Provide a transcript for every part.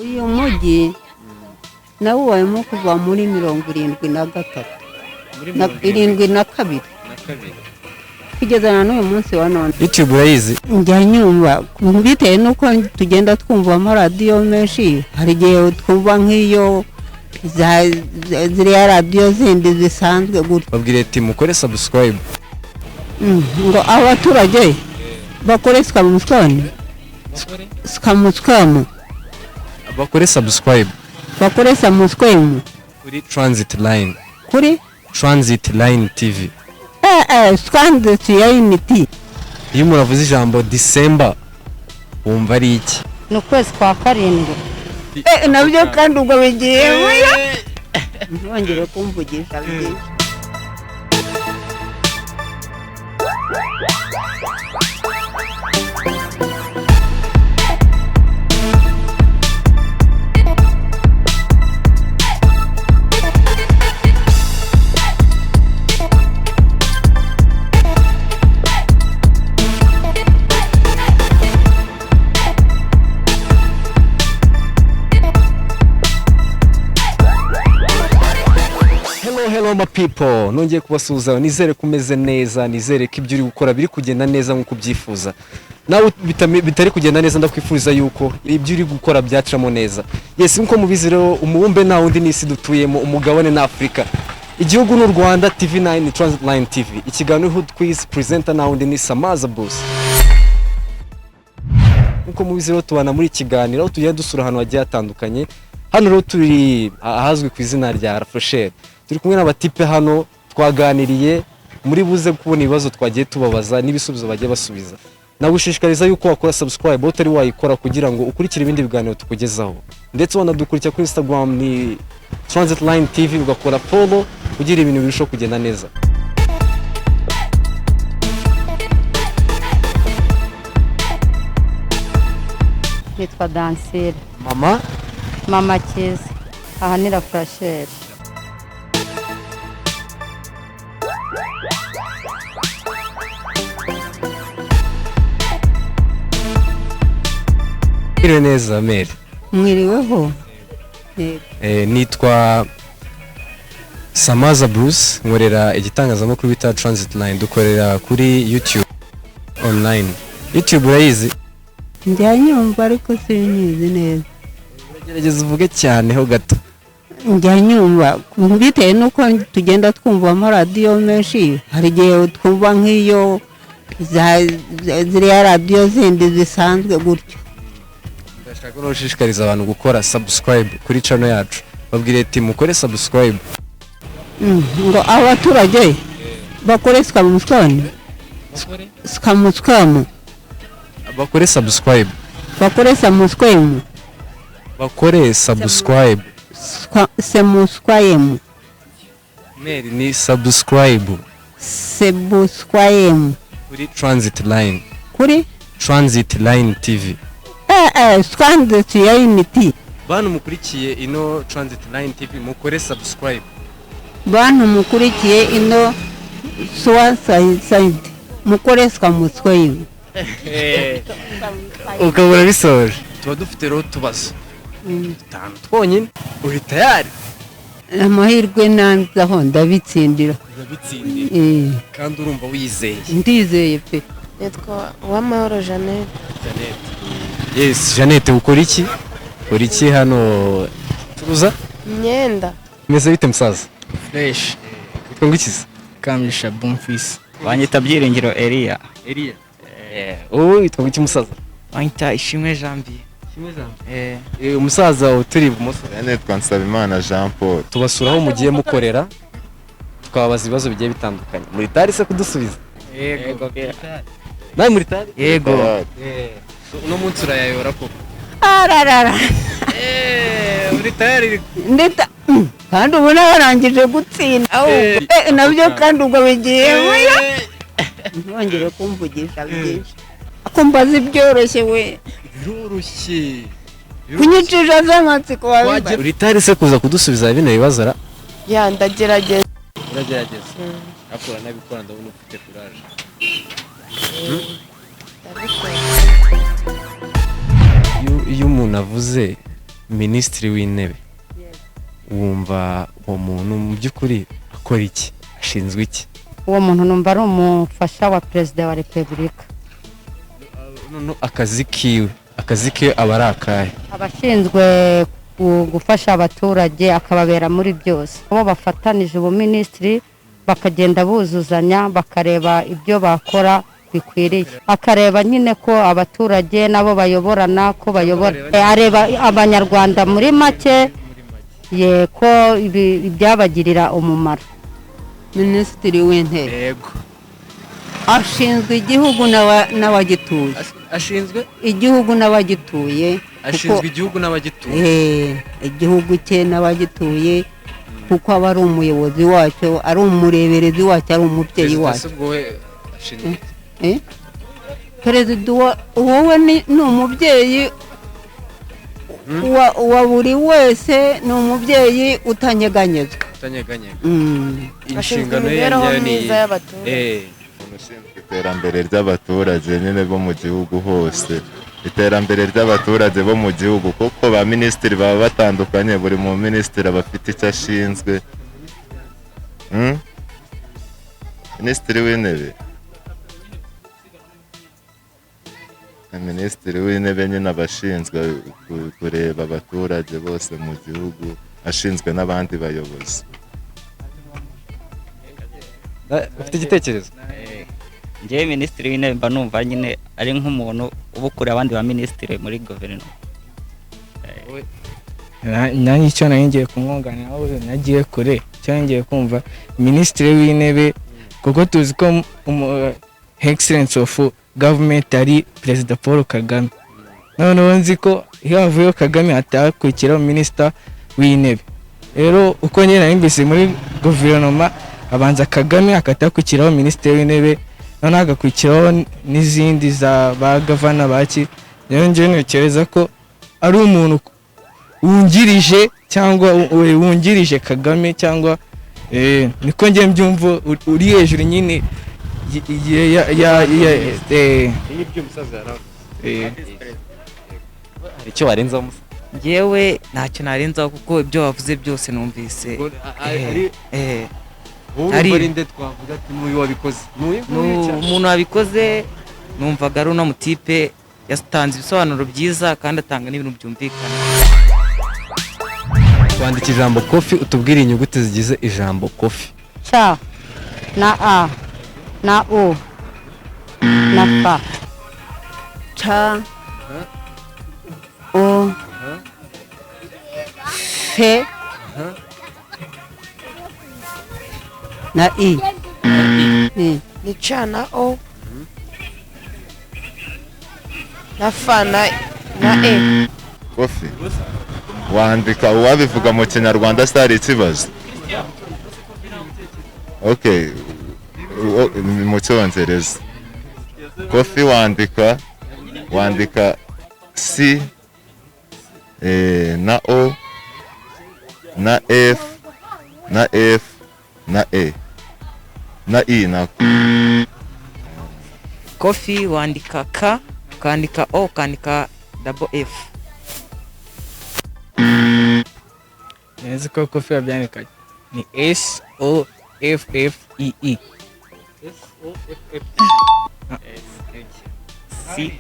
Uyu mujyi nawubayemo kuva muri 73 Muri na 72 kugeza na n'uyu munsi wa none. YouTube urayizi? Njya nyumva bitewe n'uko tugenda twumva amaradiyo menshi, hari igihe twumva nk'iyo ziriya radiyo zindi zisanzwe gutya. Babwire ati mukore subscribe. Ngo abaturage bakore sikamusikamu sikamusikamu. Bakore subscribe. Bakore samusikamu. Kuri Transit Line. Kuri Transit Line TV. Transit Line T. Iyo umuntu avuze ijambo December wumva ari iki? Ni ukwezi kwa karindwi. Nabyo kandi ubwo bigiye ntongere kumvugisha byinshi. Hello hello my people, nongeye kubasuhuza, nizere ko umeze neza, nizere ko ibyo uri gukora biri kugenda neza nk'uko ubyifuza. Nawe bitari kugenda neza, ndakwifuriza yuko ibyo uri gukora byacamo neza. Yes, nk'uko mubizi rero, umubumbe nta wundi n'isi dutuyemo, umugabane ni Afurika, igihugu ni u Rwanda. TV9 ni Transit Line TV, ikiganiro Hood Quiz, presenter nta wundi ni Samaza Bruce. Nk'uko mubizi rero, tubana muri iki kiganiro aho tugenda dusura ahantu hagiye hatandukanye. Hano rero turi ahazwi ku izina rya Rafresheri, turi kumwe n'abatipe hano twaganiriye, muri buze kubona ibibazo twagiye tubabaza n'ibisubizo bagiye basubiza. Nagushishikariza yuko wakora subscribe aho utari wayikora kugira ngo ukurikire ibindi biganiro tukugezaho, ndetse wanadukurikira kuri Instagram ni Transit Line TV, ugakora follow kugira ibintu birushaho kugenda neza. Nitwa Dansire. Mama. Mama Cyiza. Aha ni Rafurasheri. Mwiriwe neza Mary. Mwiriweho. Yego. Nitwa Samaza Bruce, nkorera igitangazamakuru bita Transit Line, dukorera kuri YouTube online. YouTube urayizi? Njya nyumva ariko sinyizi neza. Uragerageza uvuge cyane ho gato. Njya nyumva bitewe n'uko tugenda twumva amaradiyo menshi, hari igihe twumva nk'iyo ziriya radiyo zindi zisanzwe gutya. Ndashaka no gushishikariza abantu gukora subscribe kuri channel yacu. Babwire ati mukore subscribe. Ngo abaturage bakore sikamusikamu sikamusikamu. Bakore subscribe. Bakore samusikamu. Bakore subscribe. Semuswayemu. Mary, ni subscribe. Sebuswayemu. Kuri Transit Line. Kuri Transit Line TV. Transit Line T. Bantu mukurikiye ino Transit Line TV, mukore subscribe. Bantu mukurikiye ino suwa sayidi, mukore sikamuswayemu. Ukabura bisoje. Tuba dufite rero utubazo dutanu twonyine. Uri tayari? Amahirwe nanzaho ndabitsindira. Urabitsindira. Kandi urumva wizeye? Ndizeye pe. Nitwa Uwamahoro Jeannette. Jeannette. Yes, Jeannette, ukora iki? Ukora iki hano? Turuza? Imyenda. Meze bite musaza? Fresh. Witwa ngwikiza? Kamisha Bonfils. Banyita Byiringiro Elia. Elia. Wowe witwa ngwiki musaza? Banyita Ishimwe Janvier. Ishimwe Janvier. Umusaza uturi ibumoso. Nitwa Nsabimana Jean Paul. Tubasura aho mugiye mukorera, tukababaza ibibazo bigiye bitandukanye. Muri tari se kudusubiza? Yego. Nawe muri tari? Yego. Uno munsi urayayora koko. Ararara. Uri tayari? Ndeta kandi ubu narangije gutsinda. Nabyo kandi ubwo bigiye ntongere kumvugisha byinshi. Ko mbaza ibyoroshye we. Biroroshye. Kunyicisha z'amatsiko wabimbaza. Uri tayari se kuza kudusubiza bino bibazo ra? Ya, ndagerageza. Uragerageza. Ariko uranabikora, ndabona ufite courage. Ndabikora. Iyo umuntu avuze Minisitiri w'Intebe, wumva uwo muntu mu by'ukuri akora iki, ashinzwe iki? Uwo muntu numva ari umufasha wa Perezida wa Repubulika. Noneho akazi kiwe, akazi ke aba ari akahe? Abashinzwe gufasha abaturage, akababera muri byose. Bo bafatanije ubuminisitiri, bakagenda buzuzanya, bakareba ibyo bakora bikwiriye, akareba nyine ko abaturage nabo bayoborana, ko bayobora. Areba Abanyarwanda muri make ye ko ibyabagirira umumaro. Minisitiri w'Intebe? Yego. Ashinzwe igihugu n'abagituye. Ashinzwe igihugu n'abagituye. Ashinzwe igihugu n'abagituye. Igihugu cye n'abagituye, kuko aba ari umuyobozi wacyo, ari umureberezi wacyo, ari umubyeyi Perezida wacyo. Se ubwo we ashinzwe iki? Perezida wowe ni umubyeyi wa buri wese, ni umubyeyi utanyeganyezwa. Utanyeganyega. Ashinzwe Inshingano ye imibereho nyayo ni myiza iyihe? y'abaturage. Umuntu ushinzwe iterambere ry'abaturage nyine bo mu gihugu hose, iterambere ry'abaturage bo mu gihugu, kuko ba minisitiri baba batandukanye, buri mu minisitiri aba afite icyo ashinzwe. Minisitiri w'Intebe, Minisitiri w'Intebe nyine aba ashinzwe kureba abaturage bose mu gihugu, ashinzwe n'abandi bayobozi. Ufite igitekerezo? Njyewe Minisitiri w'Intebe mba numva nyine ari nk'umuntu uba ukuriye abandi ba minisitiri muri guverinoma. Nanjye icyo nari ngiye kumwunganira, aho nagiye kure, icyo nari ngiye kumva, Minisitiri w'Intebe, kuko tuzi ko excellence of government ari Perezida Paul Kagame, noneho nzi ko iyo havuyeho Kagame hatakurikiraho Minisita w'Intebe. Rero uko njye nari mbise, muri guverinoma abanza Kagame, hagahita Minisitiri w'Intebe, noneho hagakurikiraho n'izindi za ba gavana baki. Rero njyewe ntekereza ko ari umuntu wungirije cyangwa wungirije Kagame, cyangwa niko njye mbyumva, uri hejuru nyine ya. Ibyo umusaza yaravuze. Hari icyo warenzaho, musa? Njyewe ntacyo narenzaho, kuko ibyo wavuze byose numvise. Ubwo wowe urumva ari nde twavuga ati n'uyu wabikoze, n'uyu nguyu cyane? Umuntu wabikoze numvaga ari uno mutipe, yatanze ibisobanuro byiza kandi atanga n'ibintu byumvikana. Twandika ijambo coffee, utubwire inyuguti zigize ijambo coffee. C na A na U na F. C O F na I. I. Ni C na O na F na E. Coffee wandika, uwabivuga mu Kinyarwanda se hari ikibazo? Okay, mu Cyongereza coffee wandika C na O na F na F na E na I na Coffee wandika K, ukandika O, ukandika double F. Nzi ko coffee babyandika ni S O F F E E. C.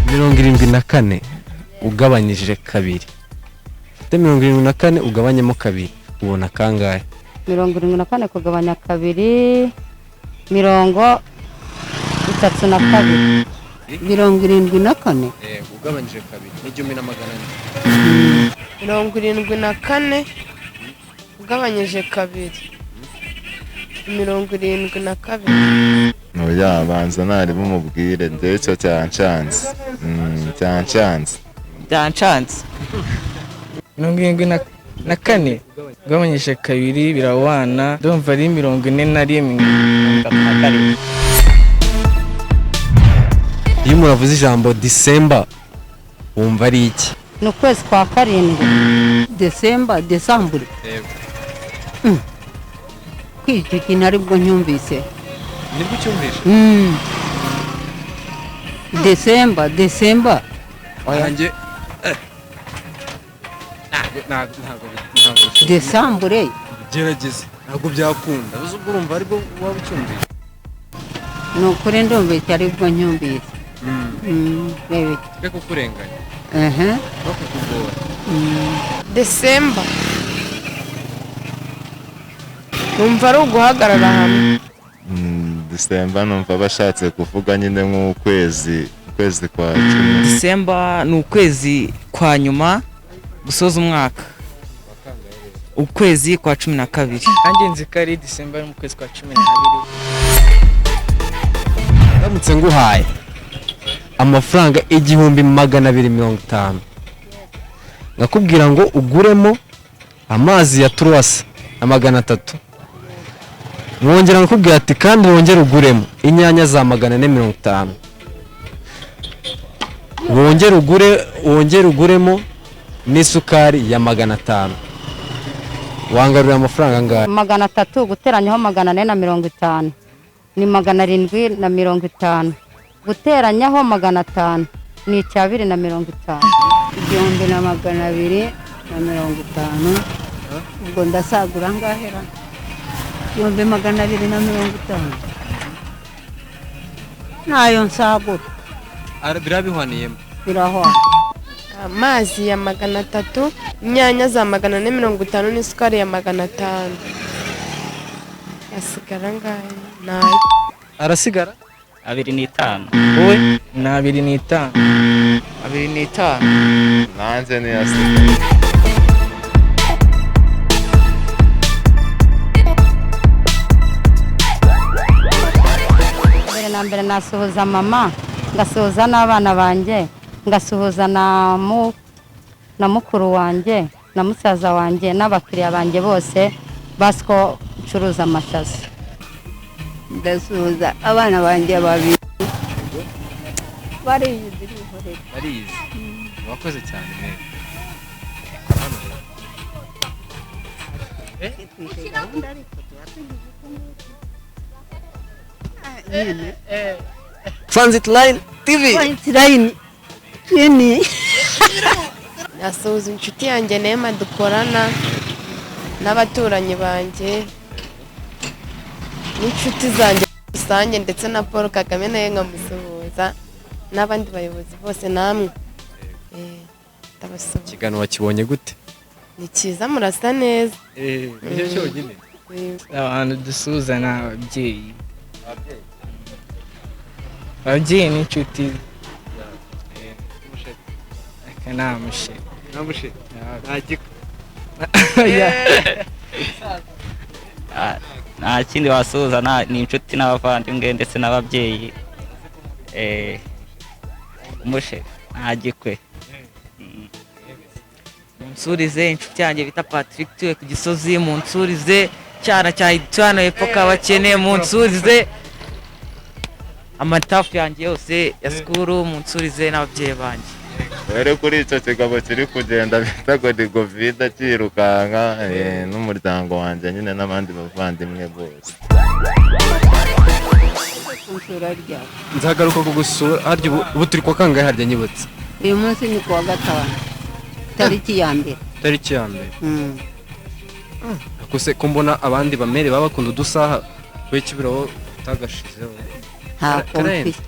74 ugabanyije kabiri, ufite 74 ugabanyemo kabiri, ubona kangahe? 74 kugabanya kabiri, 32. 74. Ugabanyije kabiri ni 1400. 74 ugabanyije kabiri, 72. Oya, banza ntari bumubwire, njyewe icyo cyancanze. Cyancanze. Byancanze. 74 ugabanyije kabiri birawana, ndumva ari 41. 37. Iyo umuntu avuze ijambo December, wumva ari iki? Ni ukwezi kwa karindwi. Desemba, desambure. Kuri icyo kintu aribwo nyumvise. Nibwo ucyumvishe? Desemba, desemba. Oya. Nanjye ntabwo ntabwo ntabwo ntabwo. Desambure. Gerageza, ntabwo byakunda. Uzi ubwo urumva aribwo waba ucyumvise? Ni ukuri ndumvise aribwo nyumvise. Reba iki. Twe kukurenganya no kukugora. Desemba numva ari uguhagarara hamwe. Disemba numva bashatse kuvuga nyine nk'ukwezi, ukwezi kwa 10. Disemba ni ukwezi kwa nyuma gusoza umwaka, ukwezi kwa 12. Nanjye nzi ko ari Disemba, ari mu kwezi kwa 12. Ndamutse nguhaye amafaranga 1250, nkakubwira ngo uguremo amazi ya turuwasa na 300, mwongera nkakubwira ati kandi wongere uguremo inyanya za 450, wongere ugure, wongere uguremo n'isukari ya 500, wangarurira amafaranga angahe? 300 guteranyaho 450 ni 750, guteranyaho 500 ni 250. 1250, ubwo ndasagura ngahera 1250, nayo nsagura. Birabihwaniyemo. Birahwana. Amazi ya 300, inyanya za 450 n'isukari ya 500, asigara angahe? Nayo arasigara 2.5. Wowe? Ni 2.5. 2.5. Nanjye niyasigaye. Mbere na mbere nasuhuza mama, ngasuhuza n'abana banjye, ngasuhuza na mukuru wanjye na musaza wanjye n'abakiriya banjye bose basiko ncuruza amashaza. Ndasuhuza abana banjye babiri bariyizi bihorera. Bariyizi. Wakoze cyane mwe. Transit Line TV. Transit Line ni Nasuhuza inshuti yanjye Nema dukorana n'abaturanyi banjye n'inshuti zanjye rusange, ndetse na Paul Kagame nawe nkamusuhuza n'abandi bayobozi bose namwe. Ndabasuhuza. Ikiganiro wakibonye gute? Ni cyiza, murasa neza. Nicyo cyonyine. Abantu dusuhuza ni ababyeyi. Ababyeyi n'inshuti. Aka ni amusheri. Amusheri. Nta giko. Nta kindi wasuhuza, ni inshuti n'abavandimwe ndetse n'ababyeyi. Umusheri nta gikwe. Munsurize inshuti yanjye bita Patrick tuye ku Gisozi, munsurize cyana cya hano hepfo kabakene, munsurize amatafu yanjye yose ya sikuru, munsurize n'ababyeyi banjye. Rero kuri icyo kigabo kiri kugenda bita Godigovida cyirukanka, n'umuryango wanjye nyine n'abandi bavandimwe bose. Nzagaruka kugusura harya. Ubu turi kwa kangahe harya nyibutse? Uyu munsi ni kuwa gatanu, tariki ya 1. Tariki ya 1. Akose ko mbona abandi bamere baba bakunda udusaha, we kibiraho utagashizeho?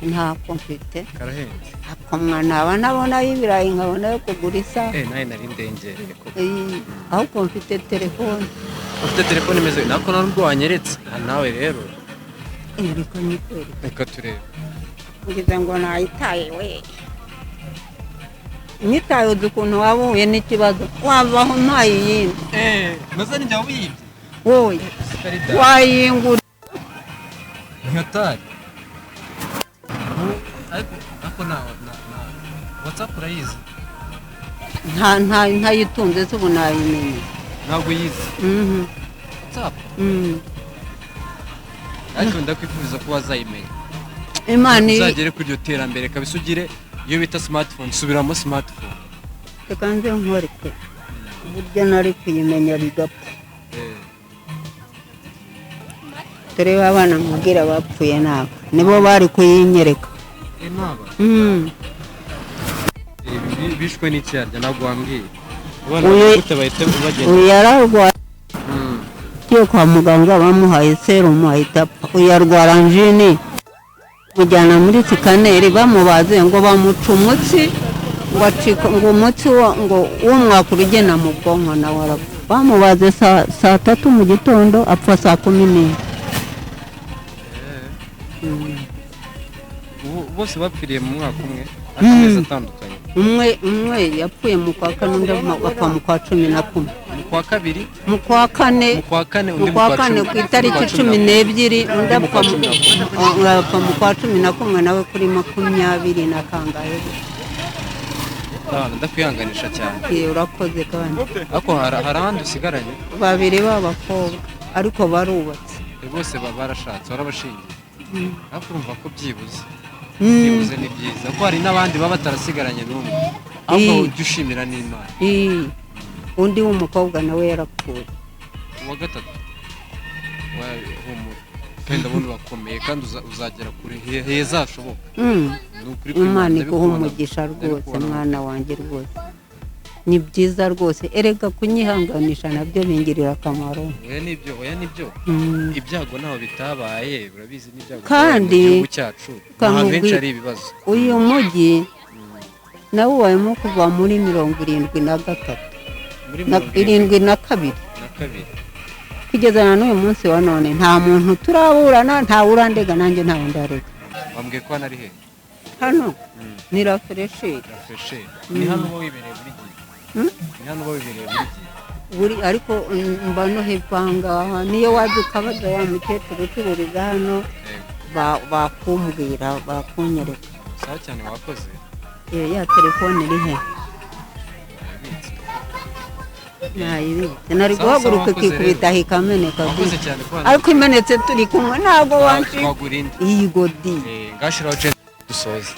Nta komfite. Karahenze. Ako mwana aba nabona y'ibirayi nkabona yo kugura isaha. Nawe nari ndengereye koko. Ahubwo mfite telefone. Ufite telefone imeze nako nubwo wanyeretse nawe rero. Reka nyikwereke. Reka turebe. Ngize ngo nayitaye we. Nyitaye uzi ukuntu waba uhuye n'ikibazo, wavaho ntaye iyindi. Maze ni njye wabiyibye? Wowe wayingura. Ntihatari. Ariko na WhatsApp urayizi? Nta ntayitunze se ubu nayimenye. Ntabwo uyizi? WhatsApp? Ariko ndakwifuriza ko wazayimenya. Imana uzagere kuri iryo terambere kabisa, ugire iyo bita smartphone, subiramo smartphone. Reka nze nkwereke uburyo nari kuyimenya bigapfa. Turebe abana nkubwira bapfuye nabo nibo bari kuyinyereka. Naba. Bishwe n'icyarya ntabwo wambwiye. Abana gute bahita bagenda? Uyu yararwaye, agiye kwa muganga bamuhaye serumu ahita apfa. Uyu arwara angine, mujyana muri scanner, bamubaze ngo bamuca umutsi, ngo acika ngo umutsi ngo w'umwakura ugena mu bwonko, nawe arapfa. Bamubaze saa 3 mu gitondo, apfa saa 11. Bose bapfiriye mu mwaka umwe ariko amezi atandukanye. Umwe yapfuye mu kwa kane, undi apfa mu kwa 11. Mu kwa kabiri? Mu kwa kane. Mu kwa kane, mu undi kwa kane ku itariki 12, undi mu kwa 11. Apfa mu kwa 11 nawe kuri 20 na kangahe. Ndakwihanganisha cyane. Urakoze kandi. Ariko hari ahandi usigaranye? Babiri b'abakobwa ariko barubatse. Bose barashatse, barabashingiye. Ariko urumva ko byibuze byibuze ni byiza ko hari n'abandi baba batarasigaranye n'umwe, ahubwo ujya ushimira n'Imana. Undi w'umukobwa nawe yarapfuye. Uwa gatatu humura, kandi ndabona urakomeye kandi uzagera kure heza hashoboka. Imana iguha umugisha rwose mwana wanjye, rwose ni byiza rwose. Erega kunyihanganisha nabyo bingirira akamaro. Oya nibyo, oya nibyo. Ibyago ntaho bitabaye, urabizi n'ibyago kandi mu gihugu cyacu ahantu henshi hari ibibazo. Uyu mujyi nawe ubayemo kuva muri 73, 72 kugeza na n'uyu munsi wa none nta muntu turaburana, nta urandega, nanjye ntawe ndarega. Wambwiye ko hano ari he? Hano ni La Fraîcheur. La Fraîcheur ni hano uba wibereye buri gihe? Ni hano uba wibereye buri gihe? Buri, ariko mba no hepfo aha ngaha, niyo waza ukabaza wa mukecuru ucururiza hano bakumbwira, bakunyereka. Sawa cyane, wakoze. Ya telefone iri he? Nayibitse, nari guhaguruka ikikubita ikameneka, ariko imenetse turi kumwe ntabwo wancika. Iyi godi ngashiraho dusoze.